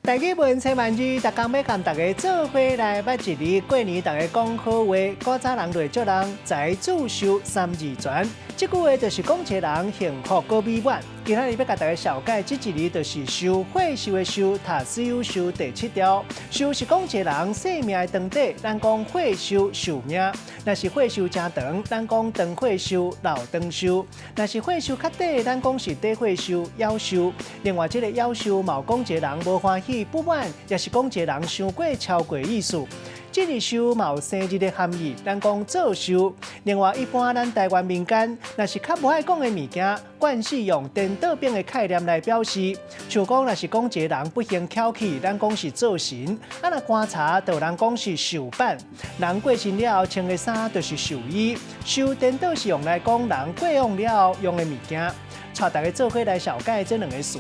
台語文千萬字，逐工欲共大家做伙來捌一字。過年大家講好話，古早人就會祝人財子壽三字全。這句話就是講一个人幸福閣美滿。今仔日欲共大家紹介這一字，就是壽，歲壽的壽，讀水壽第七調。壽是講一个人生命的長短，咱講歲壽壽命。若是歲壽誠長，咱講長歲壽老長壽；若是歲壽較短，咱講是短歲壽夭壽。另外，這个夭壽嘛有講一个人無歡喜、不滿，也是講一个人傷過超過意思。這個壽嘛有生日的含義，咱講做壽。另外，一般咱台灣民間，若是較無愛講的物件，慣勢用顛倒反的概念來表示。像講，若是講一个人不幸蹺去，咱講是做神；啊，若棺柴，就有人講是壽板。人過身了後穿的衫就是壽衣。壽顛倒是用來講人過往了後用的物件。帶大家做伙來紹介這兩个詞。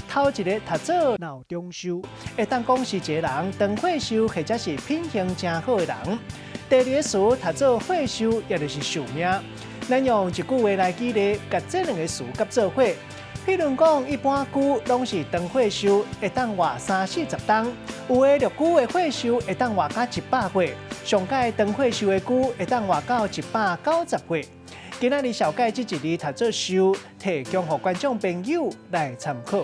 頭一个讀做老長壽，會當講是一个人長歲壽或者是品行誠好的人。第二个詞讀做歲壽，也就是壽命。咱用一句話來舉例，共這兩个詞夾做伙。譬如講，一般龜攏是長歲壽，會當活三四十冬；有的陸龜的歲壽會當活到100歲。上蓋長歲壽的龜會當活到190歲。今仔日紹介這一字讀做壽，提供予觀眾朋友來參考。